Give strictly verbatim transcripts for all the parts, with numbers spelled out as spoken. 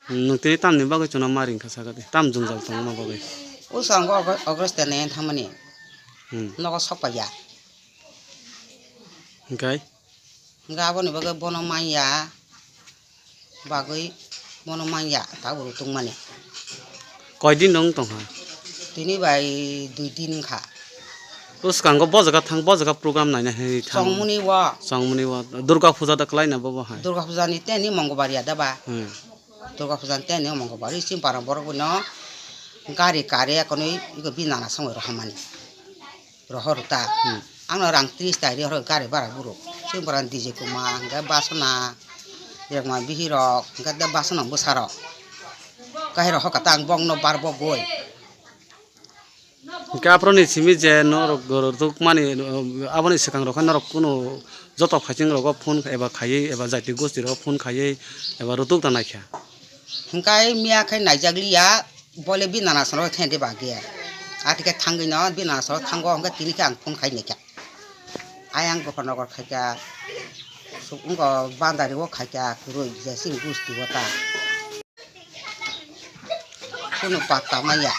Nwng tini tamni bagwi chwngno ma ringkha sakha de? Tam jwngjal tongma bagwi? O chwng o August, August ni thangmani. Hmm. Nogo sok paiya. Hwnkhe? Hwnkhe aboni bagwi bono manya. Bagwi bono manya, tabuk rutungmani. Koidin dong tongha? Tini bai dui din wngkha. O swkango bo jaga thang, bo jaga program naina hinwi thang. Chongmuni o. Chongmuni o. Durga puja da kwlaina bobo hai? Durga puja ni teni Mongobari ya da ba? Hmm. Durga puja ni teni Mongobari, chini para borok no gari kare konwi iko binana songwi rohormani. Rohor ta. Hmm. Ang no rang tris ta ri horo gari bara buruk. Sing parang D J Kuma, hingke Basona, Rekma bihirok, hingke de Basona bwsarok. Kahirok hoka ta ang bong no bar bo goi. Hingke aphro ni simi je norok rutuk mani, aboni swkang rok khe norok kunu joto phaising rogo phone eba khaiwi eba jati gosti rogo phone khaiwi eba rutuk ta naikha. Hingke miya khe naijak liya. Bole binana soro thende bagwi. Atike thangwi no binana soro thango hwnkhe tini khe ang phone khai naikha. Ayang gopar nogor khaikha. Suk wngko bandari o khaikha kwrwi je sini gusti o ta. Kunu patta maya.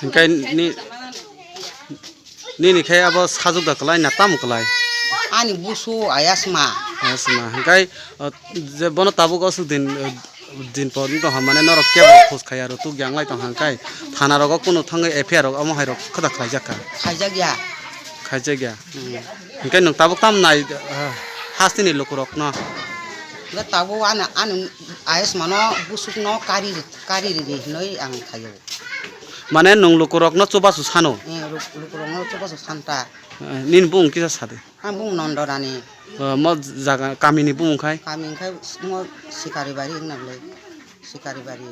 Hingke ni Nini khe abo sajwk da kwlai na tamo kwlai? Ani busu ayasma. Ayasma. Hingkai, uh, je bono tabuk aswk din, uh, din por wng tongkha, mane norok kebo khos khai aro tuk yang lai tongkha, hingkai thana rogo kunu thangwi F I R rok omo hai rok khwda khlaijak kha? Khaijak ya. Khaijak ya. Hmm. Hingkai nwng tabuk tam nai, uh, hasteni lukurokno? Hingke tabuk ani, ani ayasmano busukno kari, kari ridi hinwi ang khaio. Mane nwng lukurokno chubachu sano? Eh, luk-, lukurokno chubachu santa. Eh, nini bumung kisa sadi? Ang bumung Nondo Rani. Eh, mo jaga kamini bumung khai? Kami khai mo Sikari Bari wngna bwlai. Sikari Bari.